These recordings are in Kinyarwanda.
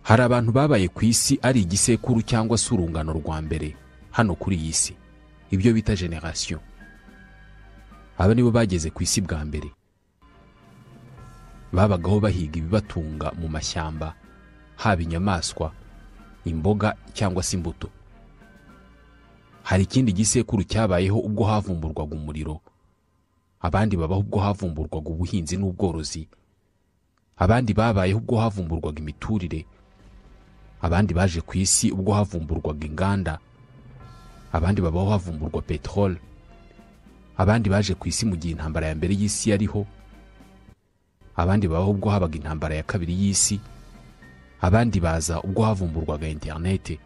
Hari abantu babaye ku isi ari igisekuru cyangwa se urungano rwa mbere hano kuri iyi si, ibyo bita generation. Aba nibo bageze ku isi bwa mbere. Babagaho bahiga ibibatunga mu mashyamba, haba inyamaswa, imboga cyangwa se imbuto. Hari ikindi gisekuru cyabayeho ubwo havumburwaga umuriro, abandi babaho ubwo havumburwaga ubuhinzi n'ubworozi, abandi babayeho ubwo havumburwaga imiturire, abandi baje ku isi ubwo havumburwaga inganda, abandi babaho havumburwa peteroli, abandi baje ku isi mu gihe intambara ya mbere y'isi yariho, abandi babaho ubwo habaga intambara ya kabiri y'isi, abandi baza ubwo havumburwaga interinete,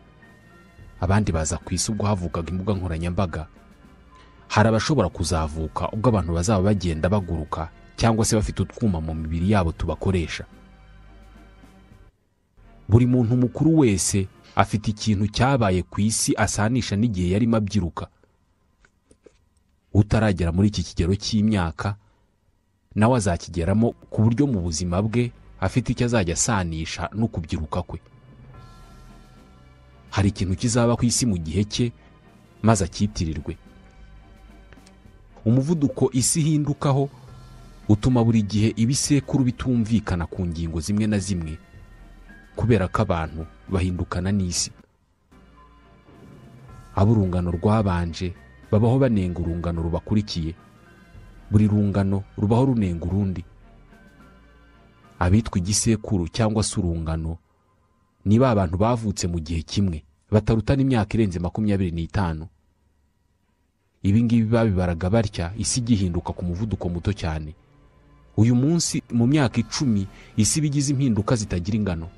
abandi baza ku isi ubwo havukaga imbuga nkoranyambaga. Hari abashobora kuzavuka ubwo abantu bazaba bagenda baguruka cyangwa se bafite utwuma mu mibiri yabo tubakoresha. Buri muntu mukuru wese afite ikintu cyabaye ku isi asanisha n'igihe yarimo abyiruka. Utaragera muri iki kigero cy'imyaka nawe azakigeramo ku buryo mu buzima bwe afite icyo azajya asanisha no kubyiruka kwe. Hari ikintu kizaba ku isi mu gihe cye maze akitirirwe. Umuvuduko isi ihindukaho utuma buri gihe ibisekuru bitumvikana ku ngingo zimwe na zimwe, kubera ko abantu bahindukana n'isi. Ab'urungano rwabanje babaho banenga urungano rubakurikiye, buri rungano rubaho runenga urundi. Abitwa igisekuru cyangwa se urungano ni ba bantu bavutse mu gihe kimwe, batarutana imyaka irenze 25. Ibi ngibi babibaraga batya isi igihinduka ku muvuduko muto cyane. Uyu munsi mu myaka 10 isi bigize impinduka zitagira ingano.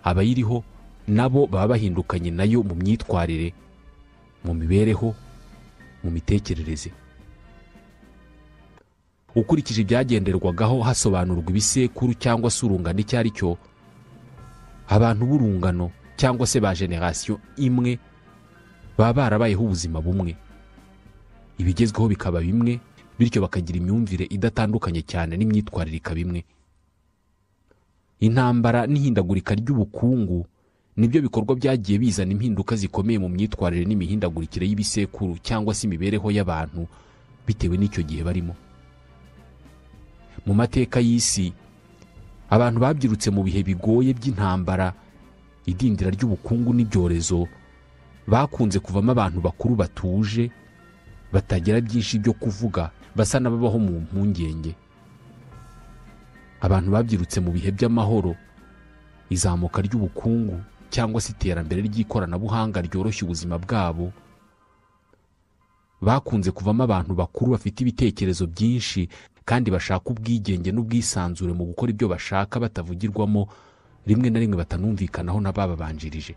Abayiriho nabo baba bahindukanye nayo mu myitwarire, mu mibereho, mu mitekerereze. Ukurikije ibyagenderwagaho hasobanurwa ibisekuru cyangwa se urungano icyo ari cyo, abantu b'urungano cyangwa se ba generation imwe baba barabayeho ubuzima bumwe, ibigezweho bikaba bimwe, bityo bakagira imyumvire idatandukanye cyane n'imyitwarire ikaba imwe. Intambara n'ihindagurika ry'ubukungu nibyo bikorwa byagiye bizana impinduka zikomeye mu myitwarire n'imihindagurikire y'ibisekuru cyangwa se imibereho y'abantu bitewe n'icyo gihe barimo. Mu mateka y'isi, abantu babyirutse mu bihe bigoye by'intambara, idindira ry'ubukungu n'ibyorezo, bakunze kuvamo abantu bakuru batuje, batagira byinshi byo kuvuga, basa n'ababaho mu mpungenge. Abantu babyirutse mu bihe by'amahoro, izamuka ry'ubukungu cyangwa se iterambere ry'ikoranabuhanga ryoroshya ubuzima bwabo, bakunze kuvamo abantu bakuru bafite ibitekerezo byinshi kandi bashaka ubwigenge n'ubwisanzure mu gukora ibyo bashaka batavugirwamo, rimwe na rimwe batanumvikanaho n'abababanjirije.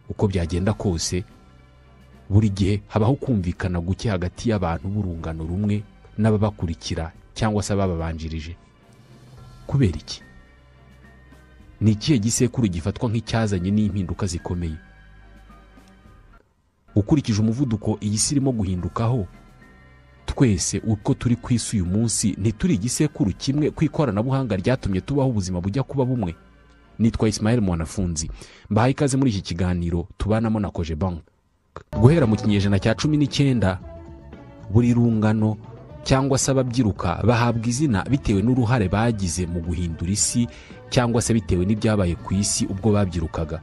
Uko byagenda kose, buri gihe habaho kumvikana guke hagati y'abantu b'urungano rumwe n'ababakurikira cyangwa se abababanjirije. Kubera iki? Ni ikihe gisekuru gifatwa nk'icyazanye n'impinduka zikomeye? Ukurikije umuvuduko iyi si irimo guhindukaho, twese uko turi ku isi uyu munsi ntituri igisekuru kimwe ku ikoranabuhanga ryatumye tubaho ubuzima bujya kuba bumwe. Nitwa Ismael Mwanafunzi, mbahaye ikaze muri iki kiganiro tubanamo na Cogebanque. Guhera mu kinyejana cya 19, buri rungano cyangwa se ababyiruka bahabwa izina bitewe n'uruhare bagize mu guhindura isi cyangwa se bitewe n'ibyabaye ku isi ubwo babyirukaga.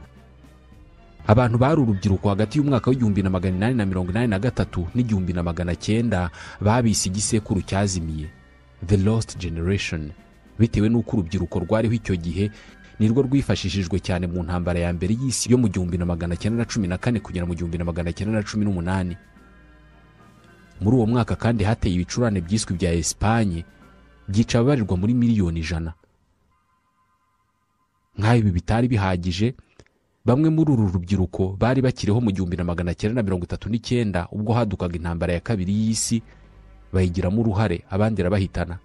Abantu bari urubyiruko hagati y'umwaka w'1883 n'1900 babise igisekuru cyazimiye, the lost generation, bitewe n'uko urubyiruko rwariho icyo gihe nirwo rwifashishijwe cyane mu ntambara ya mbere y'isi yo mu 1914 kugera mu 1918. Muri uwo mwaka kandi hateye ibicurane byiswe bya Espagne byica ababarirwa muri miliyoni 100. Nk'aho ibi bitari bihagije, bamwe muri uru rubyiruko bari bakiriho mu 1939 ubwo hadukaga intambara ya kabiri y'isi, bayigiramo uruhare abandi bahitana.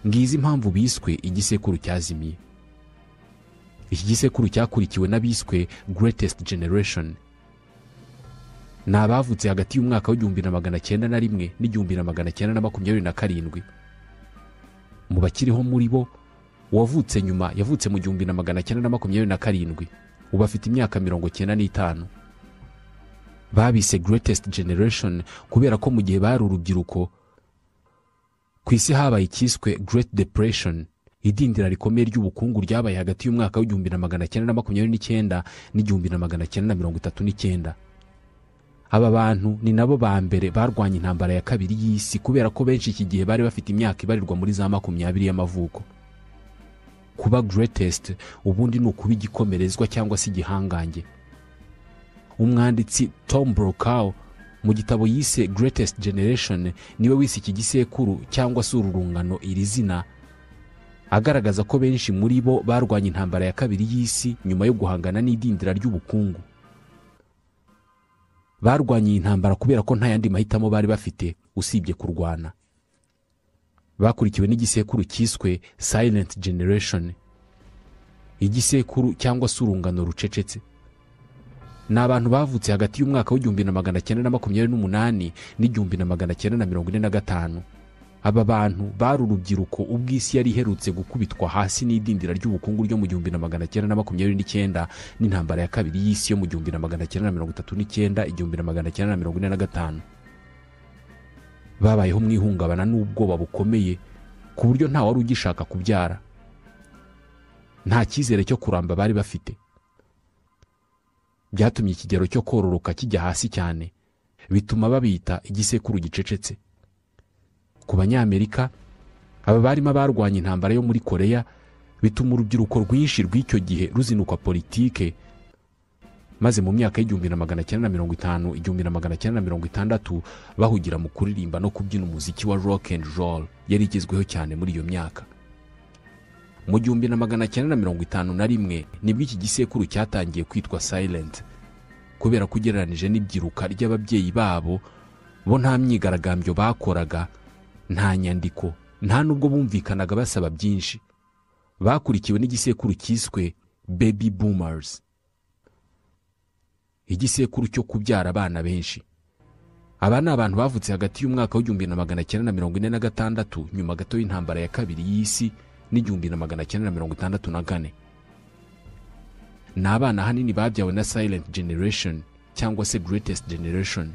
Ngizi impamvu biswe igisekuru cyazimiye. Iki gisekuru cyakurikiwe n'abiswe greatest generation. Ni abavutse hagati y'umwaka w'1901 n'1927. Mu bakiriho muri bo Uwavutse nyuma yavutse mu 1927, ubu afite imyaka 95. Babise Greatest Generation kubera ko mu gihe bari urubyiruko ku isi habaye icyiswe Great Depression, idindira rikomeye ry'ubukungu ryabaye hagati y'umwaka w'1929 n'1939. Aba bantu ni nabo ba mbere barwanya intambara ya kabiri y'isi, kubera ko benshi iki gihe bari bafite imyaka ibarirwa muri za 20 y'amavuko. Kuba greatest ubundi ni ukuba igikomerezwa cyangwa se igihangange. Umwanditsi Tom Brokaw mu gitabo yise Greatest Generation niwe wise iki gisekuru cyangwa se ururungano iri zina, agaragaza ko benshi muri bo barwanya intambara ya kabiri y'isi nyuma yo guhangana n'idindira ry'ubukungu. Barwanye iyi ntambara kubera ko nta yandi mahitamo bari bafite usibye kurwana. Bakurikiwe n'igisekuru cyiswe Silent Generation, igisekuru cyangwa se urungano rucecetse. Ni abantu bavutse hagati y'umwaka w'1928 n'1945. Aba bantu bari urubyiruko ubwo isi yari iherutse gukubitwa hasi n'idindira ry'ubukungu ryo mu 1929 n'intambara ya kabiri y'isi yo mu 1939 1945. Babayeho mu ihungabana n'ubwoba bukomeye ku buryo nta wari ugishaka kubyara. Nta cyizere cyo kuramba bari bafite. Byatumye ikigero cyo kororoka kijya hasi cyane, bituma babita igisekuru gicecetse. Ku Banyamerika, aba barimo abarwanya intambara yo muri Korea, bituma urubyiruko rwinshi rw'icyo gihe ruzinukwa politike, maze mu myaka y'1950 1960 bahugira mu kuririmba no kubyina umuziki wa rock and roll yari igezweho cyane muri iyo myaka. Mu 1951 nibwo iki gisekuru cyatangiye kwitwa Silent, kubera ko ugereranije n'ibyiruka ry'ababyeyi babo bo nta myigaragambyo bakoraga, nta nyandiko, nta nubwo bumvikanaga basaba byinshi. Bakurikiwe n'igisekuru cyiswe Baby Boomers, igisekuru cyo kubyara abana benshi. Aba ni abantu bavutse hagati y'umwaka w'1946 nyuma gato y'intambara ya kabiri y'isi n'1964. Ni abana ahanini babyawe na Silent Generation cyangwa se Greatest Generation.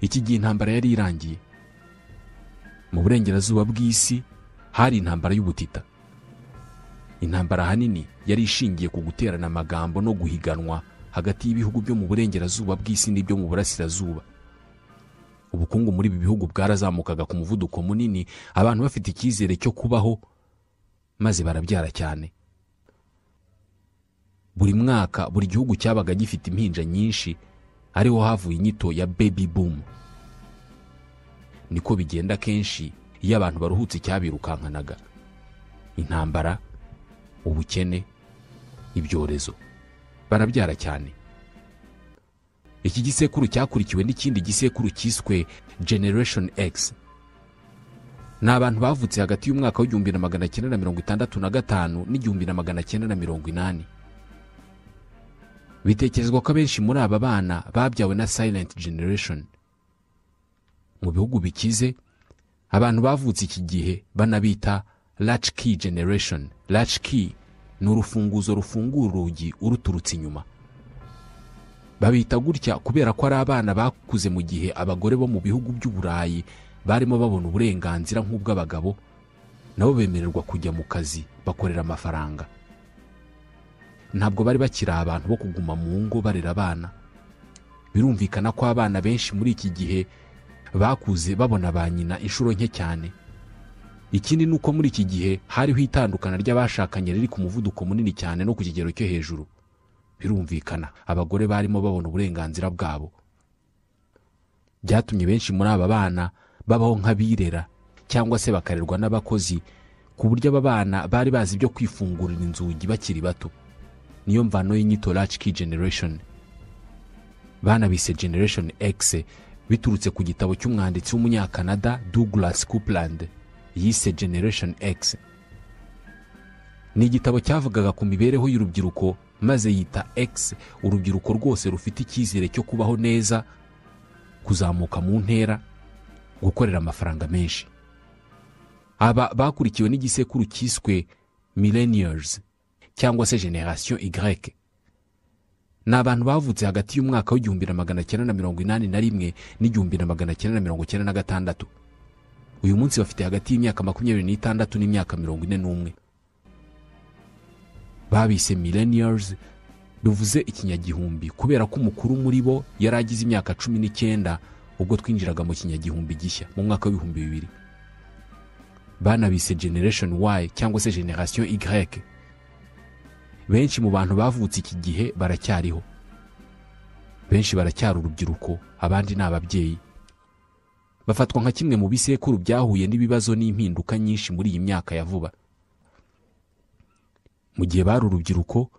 Iki gihe intambara yari irangiye. Mu burengerazuba bw'isi hari intambara y'ubutita. Intambara ahanini yari ishingiye ku guterana amagambo no guhiganwa hagati y'ibihugu byo mu burengerazuba bw'isi n'ibyo mu burasirazuba. Ubukungu muri ibi bihugu bwarazamukaga ku muvuduko munini, abantu bafite icyizere cyo kubaho, maze barabyara cyane. Buri mwaka buri gihugu cyabaga gifite impinja nyinshi, ariho havuye inyito ya baby boom. Niko bigenda kenshi iyo abantu baruhutse cyabirukankanaga: intambara, ubukene, ibyorezo. Barabyara cyane. Iki gisekuru cyakurikiwe n'ikindi gisekuru cyiswe Generation X. Ni abantu bavutse hagati y'umwaka w'1965 n'1980. Bitekerezwa ko abenshi muri aba bana babyawe na Silent Generation. Mu bihugu bikize, abantu bavutse iki gihe banabita Latchkey Generation. Latchkey ni urufunguzo rufungura urugi uruturutse inyuma. Babita gutya kubera ko ari abana bakuze mu gihe abagore bo mu bihugu by'Uburayi barimo babona uburenganzira nk'ubw'abagabo, nabo bemererwa kujya mu kazi bakorera amafaranga. Ntabwo bari bakiri abantu bo kuguma mu ngo barera abana. Birumvikana ko abana benshi muri iki gihe bakuze babona ba nyina inshuro nke cyane. Ikindi ni uko muri iki gihe hariho itandukana ry'abashakanye riri ku muvuduko munini cyane no ku kigero cyo hejuru. Birumvikana abagore barimo babona uburenganzira bwabo. Byatumye benshi muri aba bana babaho nk'abirera cyangwa se bakarerwa n'abakozi, ku buryo aba bana bari bazi ibyo kwifungurira inzugi bakiri bato. Niyo mvano y'inyito Latchkey Generation. Banabise Generation X biturutse ku gitabo cy'umwanditsi w'umunyakanada Douglas Coupland yise Generation X. Ni igitabo cyavugaga ku mibereho y'urubyiruko, maze yita X urubyiruko rwose rufite icyizere cyo kubaho neza, kuzamuka mu ntera, gukorera amafaranga menshi. Aba bakurikiwe n'igisekuru cyiswe millennials cyangwa se generation Y. Ni abantu bavutse hagati y'umwaka w'1981 n'1996. Uyu munsi bafite hagati y'imyaka 26 n'imyaka 41. Babise millennials bivuze ikinyagihumbi kubera ko umukuru muri bo yari agize imyaka 19 ubwo twinjiraga mu kinyagihumbi gishya mu mwaka w'2000. Banabise generation Y cyangwa se generation Y. Benshi mu bantu bavutse iki gihe baracyariho, benshi baracyari urubyiruko, abandi ni ababyeyi. Bafatwa nka kimwe mu bisekuru byahuye n'ibibazo n'impinduka nyinshi muri iyi myaka ya vuba. Mu gihe bari urubyiruko,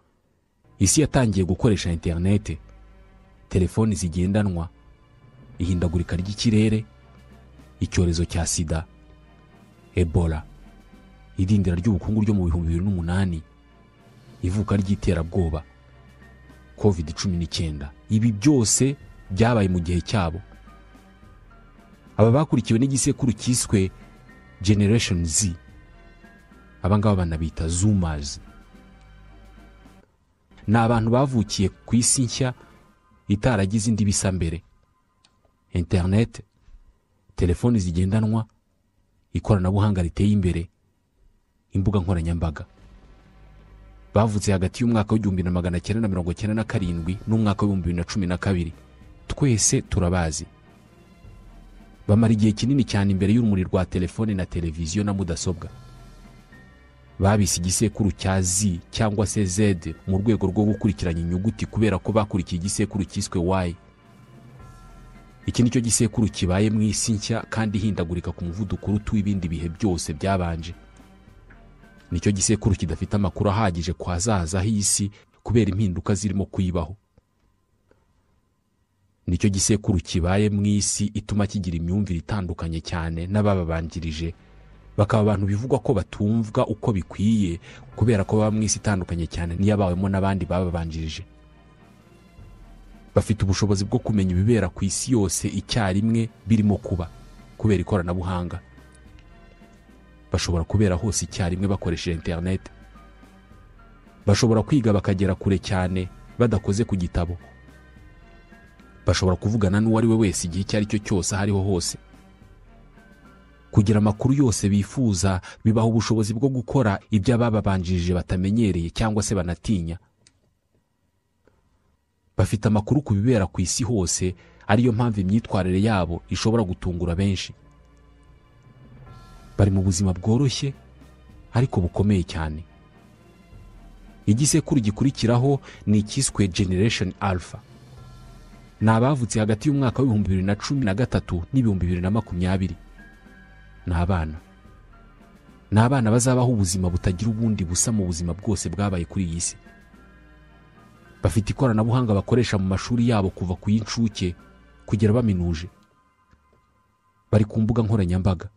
isi yatangiye gukoresha interinete, telefoni zigendanwa, ihindagurika ry'ikirere, icyorezo cya sida, Ebola, idindira ry'ubukungu ryo mu 2008, ivuka ry'iterabwoba, COVID-19. Ibi byose byabaye mu gihe cyabo. Aba bakurikiwe n'igisekuru cyiswe generation Z. Aba ngaba banabita zoomers. Ni abantu bavukiye ku isi nshya itaragize indi bisa mbere. Internet, telefoni zigendanwa, ikoranabuhanga riteye imbere, imbuga nkoranyambaga. Bavutse hagati y'umwaka w'1997 n'umwaka w'2012. Twese turabazi. Bamara igihe kinini cyane imbere y'urumuri rwa telefone na televiziyo na mudasobwa. Babise igisekuru cya Z cyangwa se Z mu rwego rwo gukurikiranya inyuguti kubera ko bakurikiye igisekuru cyiswe Y. Iki nicyo gisekuru kibaye mu isi nshya kandi ihindagurika ku muvuduko uruta w'ibindi bihe byose byabanje. Nicyo gisekuru kidafite amakuru ahagije ku hazaza h'isi kubera impinduka zirimo kuyibaho. Nicyo gisekuru kibaye mu isi ituma kigira imyumvire itandukanye cyane n'abababanjirije, bakaba abantu bivugwa ko batumvwa uko bikwiye kubera ko baba mu isi itandukanye cyane n'iyabawemo n'abandi bababanjirije. Bafite ubushobozi bwo kumenya ibibera ku isi yose icyarimwe birimo kuba kubera ikoranabuhanga. Bashobora kubera hose icyarimwe bakoresheje internet. Bashobora kwiga bakagera kure cyane badakoze ku gitabo. Bashobora kuvugana n'uwo ari we wese igihe icyo ari cyo cyose aho ariho hose. Kugira amakuru yose bifuza bibaha ubushobozi bwo gukora ibyo abababanjirije batamenyereye cyangwa se banatinya. Bafite amakuru ku bibera ku isi hose, ariyo mpamvu imyitwarire yabo ishobora gutungura benshi. Bari mu buzima bworoshye ariko bukomeye cyane. Igisekuru gikurikiraho ni icyiswe generation alpha. Ni abavutse hagati y'umwaka w'2013 n'2020. Ni abana. Ni abana bazabaho ubuzima butagira ubundi busa mu buzima bwose bwabaye kuri iyi si. Bafite ikoranabuhanga bakoresha mu mashuri yabo kuva ku y'incuke kugera baminuje. Bari ku mbuga nkoranyambaga.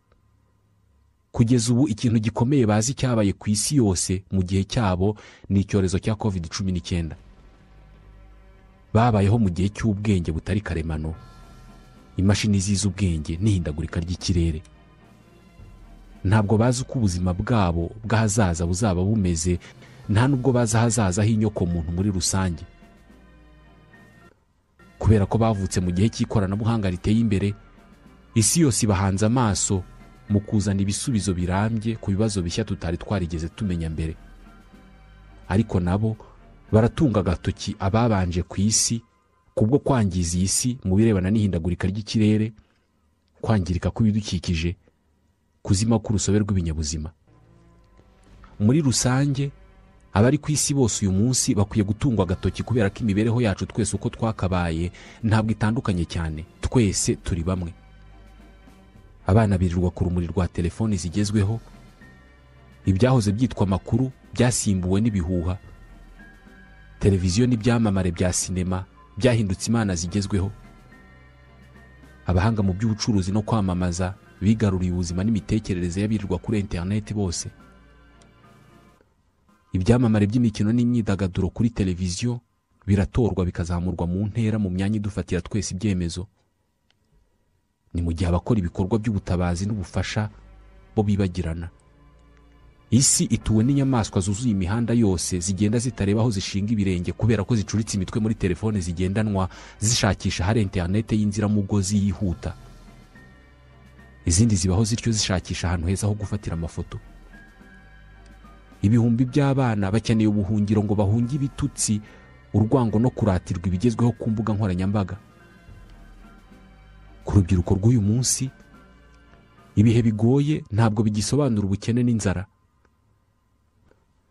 Kugeza ubu ikintu gikomeye bazi cyabaye ku isi yose mu gihe cyabo ni icyorezo cya COVID-19. Babayeho mu gihe cy'ubwenge butari karemano, imashini zizi ubwenge n'ihindagurika ry'ikirere. Ntabwo bazi uko ubuzima bwabo bw'ahazaza buzaba bumeze, nta nubwo bazi ahazaza h'inyoko muntu muri rusange. Kubera ko bavutse mu gihe cy'ikoranabuhanga riteye imbere, isi yose ibahanze amaso mu kuzana ibisubizo birambye ku bibazo bishya tutari twarigeze tumenya mbere. Ariko nabo baratunga agatoki ababanje ku isi kubwo kwangiza iyi si mu birebana n'ihindagurika ry'ikirere, kwangirika kw'ibidukikije, kuzima k'urusobe rw'ibinyabuzima. Muri rusange, abari ku isi bose uyu munsi bakwiye gutungwa agatoki kubera ko imibereho yacu twese uko twakabaye ntabwo itandukanye cyane, twese turi bamwe. Abana birirwa ku rumuri rwa telefoni zigezweho, ibyahoze byitwa amakuru byasimbuwe n'ibihuha, televiziyo n'ibyamamare bya sinema byahindutse imana zigezweho. Abahanga mu by'ubucuruzi no kwamamaza bigaruriye ubuzima n'imitekerereze y'abirirwa kuri interineti bose. Ibyamamare by'imikino n'imyidagaduro kuri televiziyo biratorwa bikazamurwa mu ntera mu myanya idufatira twese ibyemezo. Ni mu gihe abakora ibikorwa by'ubutabazi n'ubufasha bo bibagirana. Isi ituwe n'inyamaswa zuzuye imihanda yose, zigenda zitareba aho zishinga ibirenge kubera ko zicuritse imitwe muri telefone zigendanwa, zishakisha hari interinete y'inziramugozi yihuta. Izindi zibaho zityo zishakisha ahantu heza ho gufatira amafoto. Ibihumbi by'abana bakeneye ubuhungiro ngo bahunge ibitutsi, urwango no kuratirwa ibigezweho ku mbuga nkoranyambaga. Ku rubyiruko rw'uyu munsi, ibihe bigoye ntabwo bigisobanura ubukene n'inzara.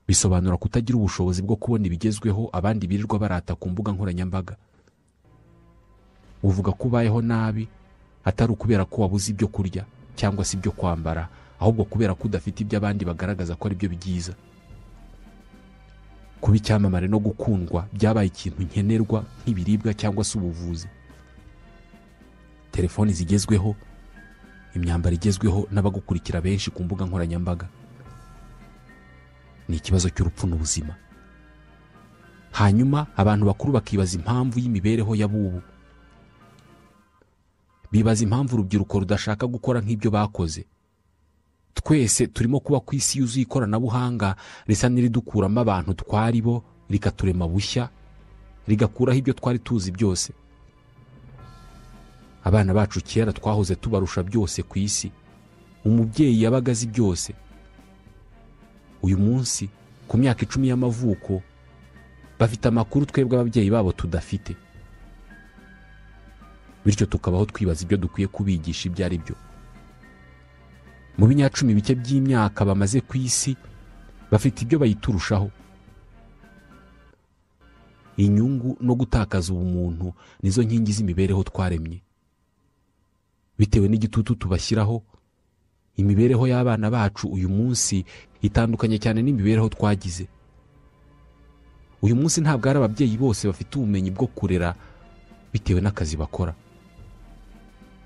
Bisobanura kutagira ubushobozi bwo kubona ibigezweho abandi birirwa barata ku mbuga nkoranyambaga. Uvuga ko ubayeho nabi atari ukubera ko wabuze ibyo kurya cyangwa se ibyo kwambara, ahubwo kubera ko udafite ibyo abandi bagaragaza ko ari byo byiza. Kuba icyamamare no gukundwa byabaye ikintu nkenerwa nk'ibiribwa cyangwa se ubuvuzi. Telefoni zigezweho, imyambaro igezweho n'abagukurikira benshi ku mbuga nkoranyambaga ni ikibazo cy'urupfu n'ubuzima. Hanyuma abantu bakuru bakibaza impamvu y'imibereho y'abubu. Bibaza impamvu urubyiruko rudashaka gukora nk'ibyo bakoze. Twese turimo kuba ku isi yuzuye ikoranabuhanga risa n'iridukuramo abantu twari bo, rikaturema bushya, rigakuraho ibyo twari tuzi byose. Abana bacu kera twahoze tubarusha byose ku isi. Umubyeyi yabaga azi byose. Uyu munsi ku myaka 10 y'amavuko bafite amakuru twebwe ababyeyi babo tudafite. Bityo tukabaho twibaza ibyo dukwiye kubigisha ibyo ari byo. Mu binyacumi bike by'imyaka bamaze ku isi bafite ibyo bayiturushaho. Inyungu no gutakaza ubumuntu nizo nkingi z'imibereho twaremye. Bitewe n'igitutu tubashyiraho, imibereho y'abana bacu uyu munsi itandukanye cyane n'imibereho twagize. Uyu munsi ntabwo ari ababyeyi bose bafite ubumenyi bwo kurera bitewe n'akazi bakora.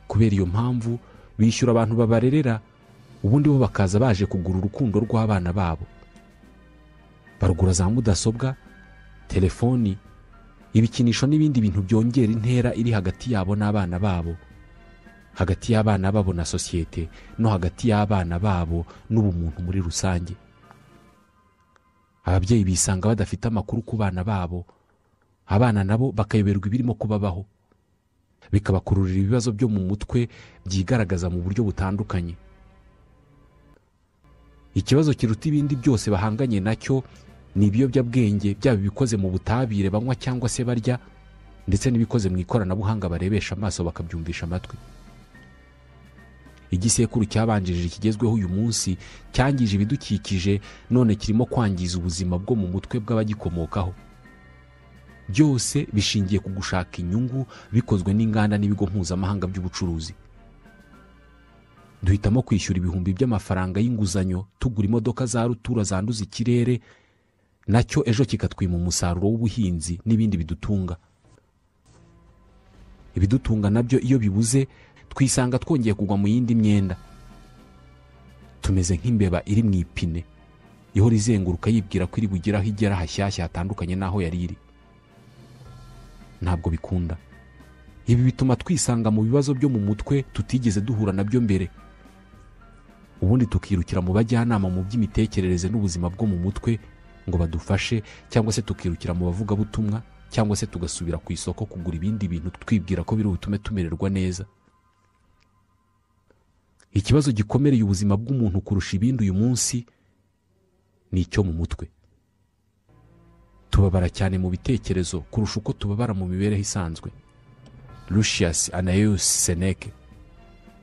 Kubera iyo mpamvu bishyura abantu babarerera, ubundi bo bakaza baje kugura urukundo rw'abana babo. Barugura za mudasobwa, telefoni, ibikinisho n'ibindi bintu byongera intera iri hagati yabo n'abana babo, hagati y'abana babo na sosiyete, no hagati y'abana babo n'ubumuntu muri rusange. Ababyeyi bisanga badafite amakuru ku bana babo, abana nabo bakayoberwa ibirimo kubabaho, bikabakururira ibibazo byo mu mutwe byigaragaza mu buryo butandukanye. Ikibazo kiruta ibindi byose bahanganye nacyo ni ibiyobyabwenge, byaba ibikoze mu butabire banywa cyangwa se barya, ndetse n'ibikoze mu ikoranabuhanga barebesha amaso bakabyumvisha amatwi. Igisekuru cyabanjirije kigezweho uyu munsi cyangije ibidukikije, none kirimo kwangiza ubuzima bwo mu mutwe bw'abagikomokaho. Byose bishingiye ku gushaka inyungu bikozwe n'inganda n'ibigo mpuzamahanga by'ubucuruzi. Duhitamo kwishyura ibihumbi by'amafaranga y'inguzanyo tugura imodoka za rutura zanduza ikirere, nacyo ejo kikatwima umusaruro w'ubuhinzi n'ibindi bidutunga. Ibidutunga nabyo iyo bibuze twisanga twongeye kugwa mu yindi myenda. Tumeze nk'imbeba iri mu ipine ihora izenguruka yibwira ko iri bugera aho igera hashyashya hatandukanye n'aho yari iri. Ntabwo bikunda. Ibi bituma twisanga mu bibazo byo mu mutwe tutigeze duhura nabyo mbere. Ubundi tukirukira mu bajyanama mu by'imitekerereze n'ubuzima bwo mu mutwe ngo badufashe, cyangwa se tukirukira mu bavugabutumwa, cyangwa se tugasubira ku isoko kugura ibindi bintu twibwira ko biri butume tumererwa neza. Ikibazo gikomereye ubuzima bw'umuntu kurusha ibindi uyu munsi ni icyo mu mutwe. Tubabara cyane mu bitekerezo kurusha uko tubabara mu mibereho isanzwe. Lucius Annaeus Seneca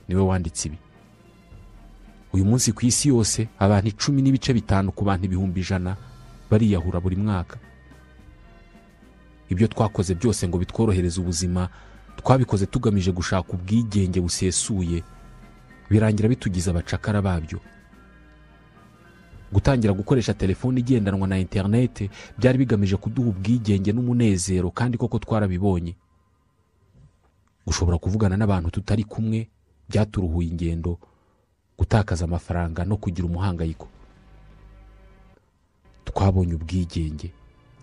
niwe wanditse ibi. Uyu munsi ku isi yose abantu 10.5 ku bantu 100,000 bariyahura buri mwaka. Ibyo twakoze byose ngo bitworohereze ubuzima, twabikoze tugamije gushaka ubwigenge busesuye, birangira bitugize abacakara babyo. Gutangira gukoresha telefone igendanwa na interinete byari bigamije kuduha ubwigenge n'umunezero, kandi koko twarabibonye. Gushobora kuvugana n'abantu tutari kumwe byaturuhuye ingendo, gutakaza amafaranga no kugira umuhangayiko. Twabonye ubwigenge,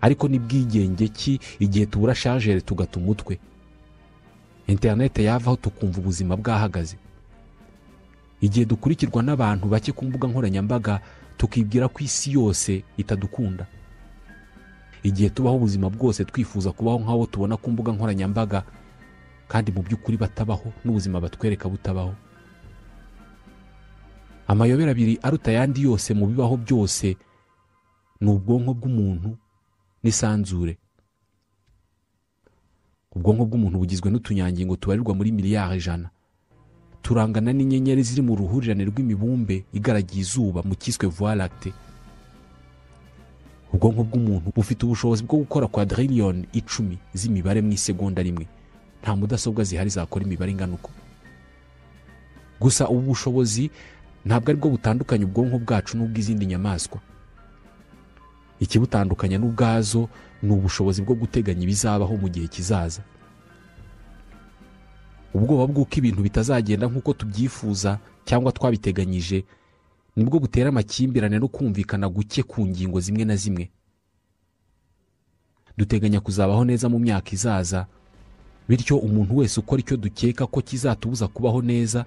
ariko ni bwigenge ki igihe tubura chargeur tugata umutwe? Interinete yavaho tukumva ubuzima bwahagaze. Igihe dukurikirwa n'abantu bake ku mbuga nkoranyambaga tukibwira ko isi yose itadukunda. Igihe tubaho ubuzima bwose twifuza kubaho nk'abo tubona ku mbuga nkoranyambaga kandi mu by'ukuri batabaho n'ubuzima batwereka butabaho. Amayobera abiri aruta ayandi yose mu bibaho byose ni ubwonko bw'umuntu n'isanzure. Ubwonko bw'umuntu bugizwe n'utunyangingo tubarirwa muri miliyari 100, turangana n'inyenyeri ziri mu ruhurirane rw'imibumbe igaragiye izuba mu kiswe Voie Lactée. Ubwonko bw'umuntu bufite ubushobozi bwo gukora quadrillion 10 z'imibare mu isegonda rimwe. Nta mudasobwa zihari zakora imibare ingana uko. Gusa ubu bushobozi ntabwo aribwo butandukanya ubwonko bwacu n'ubw'izindi nyamaswa. Ikibutandukanya n'ubwazo ni ubushobozi bwo guteganya ibizabaho mu gihe kizaza. Ubwoba bw'uko ibintu bitazagenda nk'uko tubyifuza cyangwa twabiteganyije nibwo butera amakimbirane no kumvikana guke ku ngingo zimwe na zimwe. Duteganya kuzabaho neza mu myaka izaza, bityo umuntu wese ukora icyo dukeka ko kizatubuza kubaho neza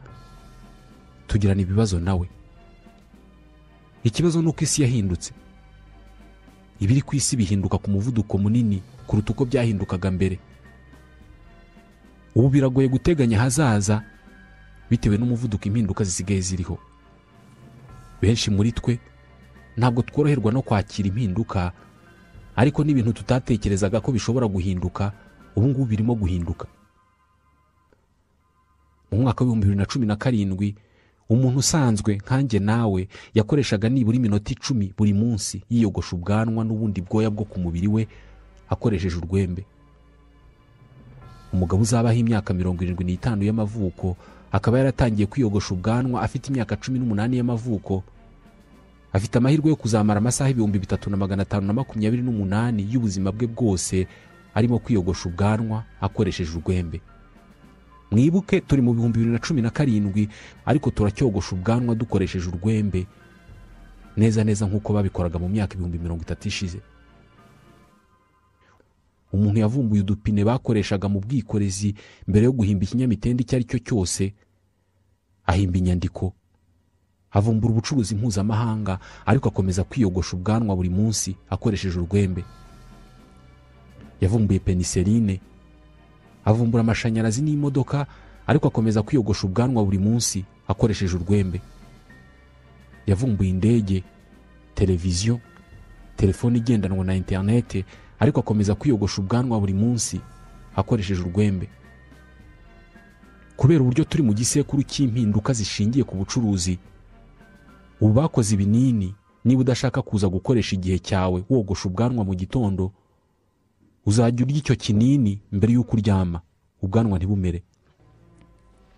tugirana ibibazo nawe. Ikibazo ni uko isi yahindutse. Ibiri ku isi bihinduka ku muvuduko munini kuruta uko byahindukaga mbere. Ubu biragoye guteganya ahazaza bitewe n'umuvuduko impinduka zisigaye ziriho. Benshi muri twe ntabwo tworoherwa no kwakira impinduka, ariko n'ibintu tutatekerezaga ko bishobora guhinduka ubu ngubu birimo guhinduka. Mu mwaka w'ibihumbi 2017 umuntu usanzwe nkanjye nawe yakoreshaga nibura iminota 10 buri munsi yiyogosha ubwanwa n'ubundi bwoya bwo ku mubiri we akoresheje urwembe. Umugabo uzabaho imyaka 75 y'amavuko akaba yaratangiye kwiyogosha ubwanwa afite imyaka 18 y'amavuko, afite amahirwe yo kuzamara amasaha 3528 y'ubuzima bwe bwose arimo kwiyogosha ubwanwa akoresheje urwembe. Mwibuke turi mu 2017 ariko turacyogosha ubwanwa dukoresheje urwembe neza neza nk'uko babikoraga mu myaka 30 ishize. Umuntu yavumbuye udupine bakoreshaga mu bwikorezi mbere yo guhimba ikinyamitende icyo ari cyo cyose, ahimba inyandiko, avumbura ubucuruzi mpuzamahanga, ariko akomeza kwiyogosha ubwanwa buri munsi akoresheje urwembe. Yavumbuye penicilline, avumbura amashanyarazi n'imodoka, ariko akomeza kwiyogosha ubwanwa buri munsi akoresheje urwembe. Yavumbuye indege, televiziyo, telefone igendanwa na interinete, ariko akomeza kwiyogosha ubwanwa buri munsi akoresheje urwembe. Kubera uburyo turi mu gisekuru cy'impinduka zishingiye ku bucuruzi, ubu bakoze ibinini. Niba udashaka kuza gukoresha igihe cyawe wogosha ubwanwa mu gitondo, uzajya urya icyo kinini mbere y'uko uryama, ubwanwa ntibumere.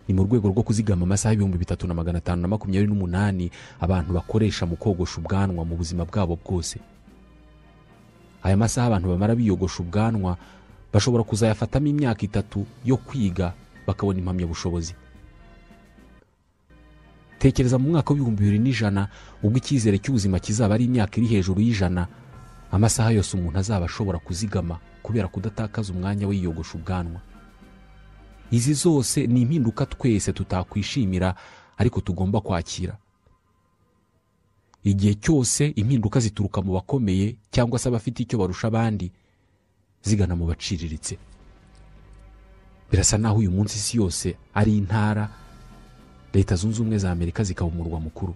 Ni mu rwego rwo kuzigama amasaha 3528 abantu bakoresha mu kogosha ubwanwa mu buzima bwabo bwose. Aya masaha abantu bamara biyogosha ubwanwa bashobora kuzayafatamo imyaka 3 yo kwiga bakabona impamyabushobozi. Tekereza mu mwaka w'ibihumbi 2100 ubwo icyizere cy'ubuzima kizaba ari imyaka iri hejuru y'ijana, amasaha yose umuntu azaba ashobora kuzigama kubera kudatakaza umwanya wiyogosha ubwanwa. Izi zose ni impinduka twese tutakwishimira ariko tugomba kwakira. Igihe cyose impinduka zituruka mu bakomeye cyangwa se abafite icyo barusha abandi zigana mu baciriritse. Birasa naho uyu munsi isi yose ari intara, Leta Zunze Ubumwe za Amerika zikaba umurwa mukuru.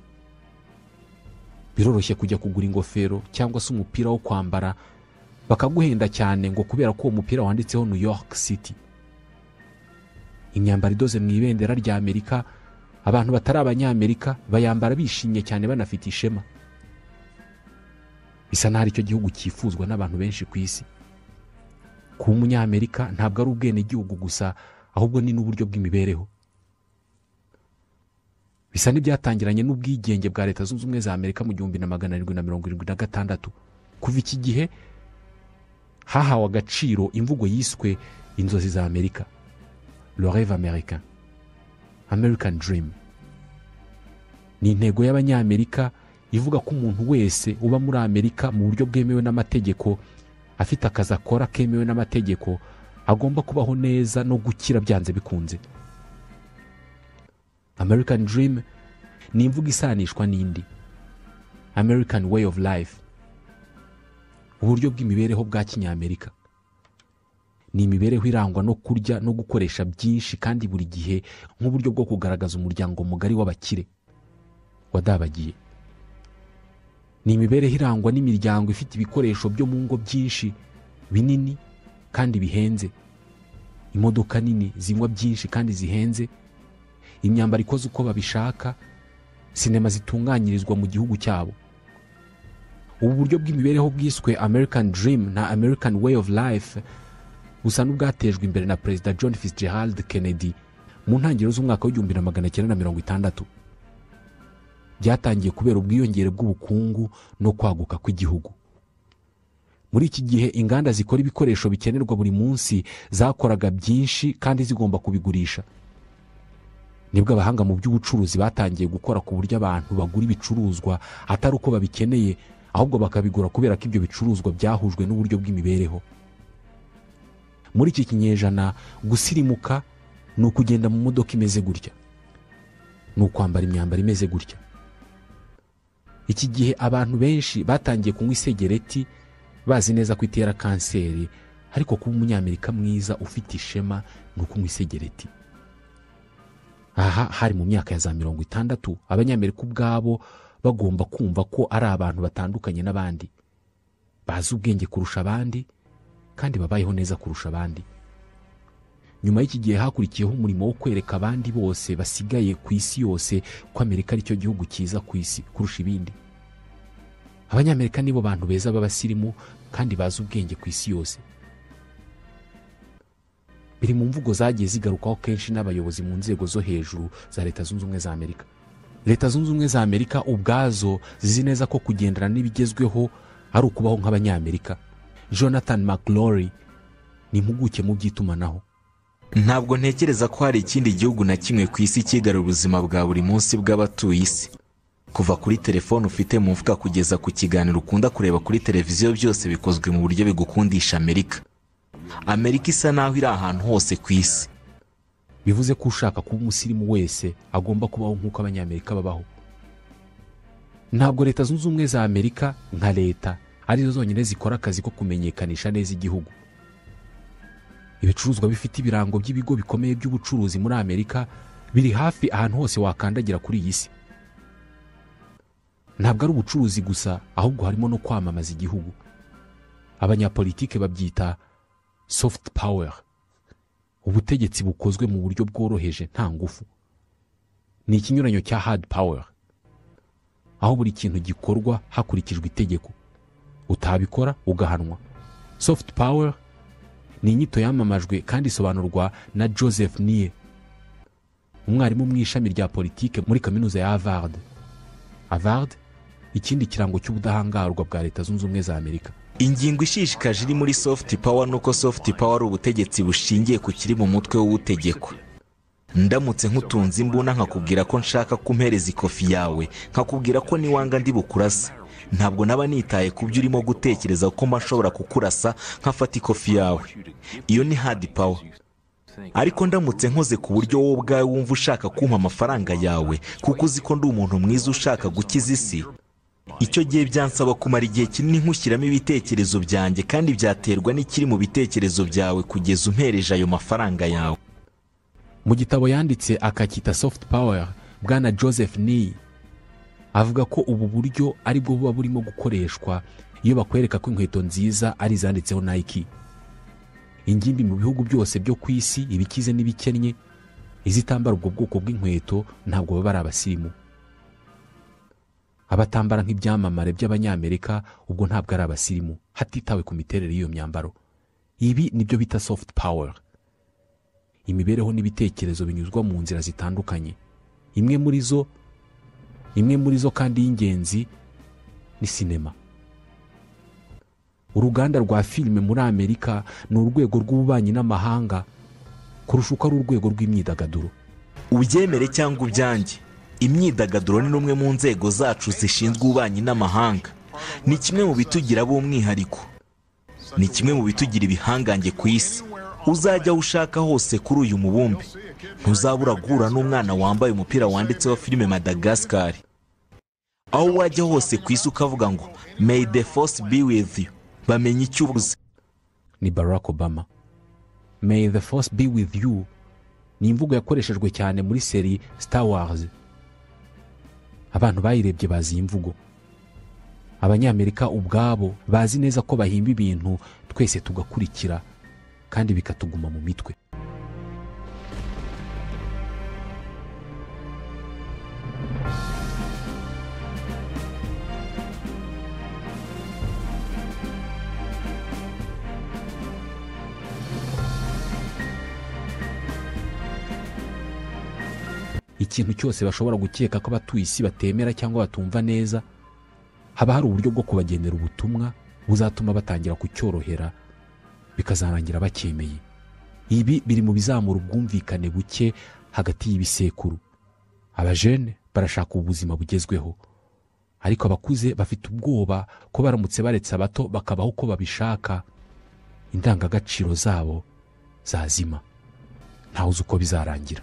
Biroroshye kujya kugura ingofero cyangwa se umupira wo kwambara bakaguhenda cyane ngo kubera ko uwo mupira wanditseho New York City. Imyambaro idoze mu ibendera rya Amerika, abantu batari abanyamerika bayambara bishimye cyane banafite ishema. Bisa naho aricyo gihugu cyifuzwa n'abantu benshi ku isi. Kuba umunyamerika ntabwo ari ubwenegihugu gusa, ahubwo ni n'uburyo bw'imibereho. Bisa n'ibyatangiranye n'ubwigenge bwa Leta Zunze Ubumwe za Amerika mu 1776. Kuva iki gihe hahawe agaciro imvugo yiswe inzozi za Amerika, le rêve américain, American Dream. Ni intego y'abanyamerika ivuga ko umuntu wese uba muri Amerika mu buryo bwemewe n'amategeko, afite akazi akora kemewe n'amategeko, agomba kubaho neza no gukira byanze bikunze. American Dream Ni imvugo isanishwa n'indi American way of life, uburyo bw'imibereho bwa kinyamerika. Ni imibereho irangwa no kurya no gukoresha byinshi kandi buri gihe nk'uburyo bwo kugaragaza umuryango mugari w'abakire wadabagiye. Ni imibereho irangwa n'imiryango ifite ibikoresho byo mu ngo byinshi binini kandi bihenze, imodoka nini zinywa byinshi kandi zihenze, imyambaro ikoze uko babishaka, sinema zitunganyirizwa mu gihugu cyabo. Ubu buryo bw'imibereho bwiswe American Dream na American Way of Life busa n'ubwatejwe imbere na Perezida John Fitzgerald Kennedy mu ntangiriro z'umwaka w'1960. Byatangiye kubera ubwiyongere bw'ubukungu no kwaguka kw'igihugu. Muri iki gihe inganda zikora ibikoresho bikenerwa buri munsi zakoraga byinshi kandi zigomba kubigurisha. Nibwo abahanga mu by'ubucuruzi batangiye gukora ku buryo abantu bagura ibicuruzwa atari uko babikeneye, ahubwo bakabigura kubera ko ibyo bicuruzwa byahujwe n'uburyo bw'imibereho. Muri iki kinyejana gusirimuka ni ukugenda mu modoka imeze gutya, ni ukwambara imyambaro imeze gutya. Iki gihe abantu benshi batangiye kunywa isegereti bazi neza ko itera kanseri, ariko kuba umunyamerika mwiza ufite ishema ni ukunywa isegereti. Aha hari mu myaka ya za 60, abanyamerika ubwabo bagomba kumva ko ari abantu batandukanye n'abandi, bazi ubwenge kurusha abandi kandi babayeho neza kurusha abandi. Nyuma y'iki gihe hakurikiyeho umurimo wo kwereka abandi bose basigaye ku isi yose ko Amerika ari cyo gihugu cyiza ku isi kurusha ibindi. Abanyamerika nibo bantu beza b'abasirimu kandi bazi ubwenge ku isi yose. Biri mu mvugo zagiye zigarukwaho kenshi n'abayobozi mu nzego zo hejuru za Leta Zunze Ubumwe za Amerika. Leta Zunze Ubumwe za Amerika ubwazo zizi neza ko kugendana n'ibigezweho ari ukubaho nk'abanyamerika. Jonathan McLaury ni impuguke mu by'itumanaho. Ntabwo ntekereza ko hari ikindi gihugu na kimwe ku isi kigarura ubuzima bwa buri munsi bw'abatuye isi. Kuva kuri telefone ufite mu mfuka kugeza ku kiganiro ukunda kureba kuri televiziyo, byose bikozwe mu buryo bigukundisha Amerika. Amerika isa naho iri ahantu hose ku isi. Bivuze ko ushaka kuba umusirimu wese agomba kubaho nk'uko abanyamerika babaho. Ntabwo Leta Zunze Ubumwe za Amerika nka leta arizo zonyine zikora akazi ko kumenyekanisha neza igihugu. Ibicuruzwa bifite ibirango by'ibigo bikomeye by'ubucuruzi muri Amerika biri hafi ahantu hose wakandagira kuri iyi si. Ntabwo ari ubucuruzi gusa, ahubwo harimo no kwamamaza igihugu. Abanyapolitike babyita soft power, ubutegetsi bukozwe mu buryo bworoheje nta ngufu. Ni ikinyuranyo cya hard power, aho buri kintu gikorwa hakurikijwe itegeko, utabikora ugahanwa. Soft power ni inyito yamamajwe kandi isobanurwa na Joseph Nye, umwarimu mu ishami rya politike muri kaminuza ya Harvard. Harvard, ikindi kirango cy'ubudahangarwa bwa Leta Zunze Ubumwe za Amerika. Ingingo ishishikaje iri muri soft power nuko soft power ari ubutegetsi bushingiye ku kiri mu mutwe w'utegekwa. Ndamutse nkutunze imbunda nkakubwira ko nshaka kumpereza ikofi yawe, nkakubwira ko niwanga ndi bukurase, ntabwo naba nitaye ku byo urimo gutekereza ko mashobora kukurasa nkafata ikofi yawe. Iyo ni hard power. Ariko ndamutse nkoze ku buryo wowe ubwawe wumva ushaka kumpa amafaranga yawe kuko uzi ko ndi umuntu mwiza ushaka gukiza isi, icyo gihe byansaba kumara igihe kinini nkushyiramo ibitekerezo byanjye, kandi byaterwa n'ikiri mu bitekerezo byawe kugeza umpereje ayo mafaranga yawe. Mu gitabo yanditse akakita soft power, bwana Joseph Nye avuga ko ubu buryo ari bwo buba burimo gukoreshwa iyo bakwereka ko inkweto nziza ari izanditseho Nike. Ingimbi mu bihugu byose byo ku isi, ibikize n'ibikennye, izitambara ubwo bwoko bw'inkweto ntabwo baba ari abasirimu. Abatambara nk'ibyamamare by'abanyamerika ubwo ntabwo ari abasirimu, hatitawe ku miterere y'iyo myambaro. Ibi nibyo bita soft power, imibereho n'ibitekerezo binyuzwa mu nzira zitandukanye. Imwe muri zo kandi y'ingenzi ni sinema. Uruganda rwa filime muri Amerika ni urwego rw'ububanyi n'amahanga kurusha uko ari urwego rw'imyidagaduro. Ubyemere cyangwa ubyange, imyidagaduro ni rumwe mu nzego zacu zishinzwe ububanyi n'amahanga. Ni kimwe mu bitugira b'umwihariko, ni kimwe mu bitugira ibihangange ku isi. Uzajya aho ushaka hose kuri uyu mubumbe, ntuzabura guhura n'umwana wambaye umupira wanditseho filime Madagascar. Aho wajya hose ku isi ukavuga ngo "May the force be with you", bamenya icyo ubuze. Ni Barack Obama. "May the force be with you" ni imvugo yakoreshejwe cyane muri seri Star Wars. Abantu bayirebye bazi iyi mvugo. Abanyamerika ubwabo bazi neza ko bahimba ibintu twese tugakurikira kandi bikatuguma mu mitwe. Ikintu cyose bashobora gukeka ko abatuye isi batemera cyangwa batumva neza, haba hari uburyo bwo kubagenera ubutumwa buzatuma batangira kucyorohera, bikazarangira bacyemeye. Ibi biri mu bizamura ubwumvikane buke hagati y'ibisekuru. Abajene barashaka ubuzima bugezweho, ariko abakuze bafite ubwoba ko baramutse baretse abato bakabaho uko babishaka, indangagaciro zabo zazima. Ntawe uzi uko bizarangira.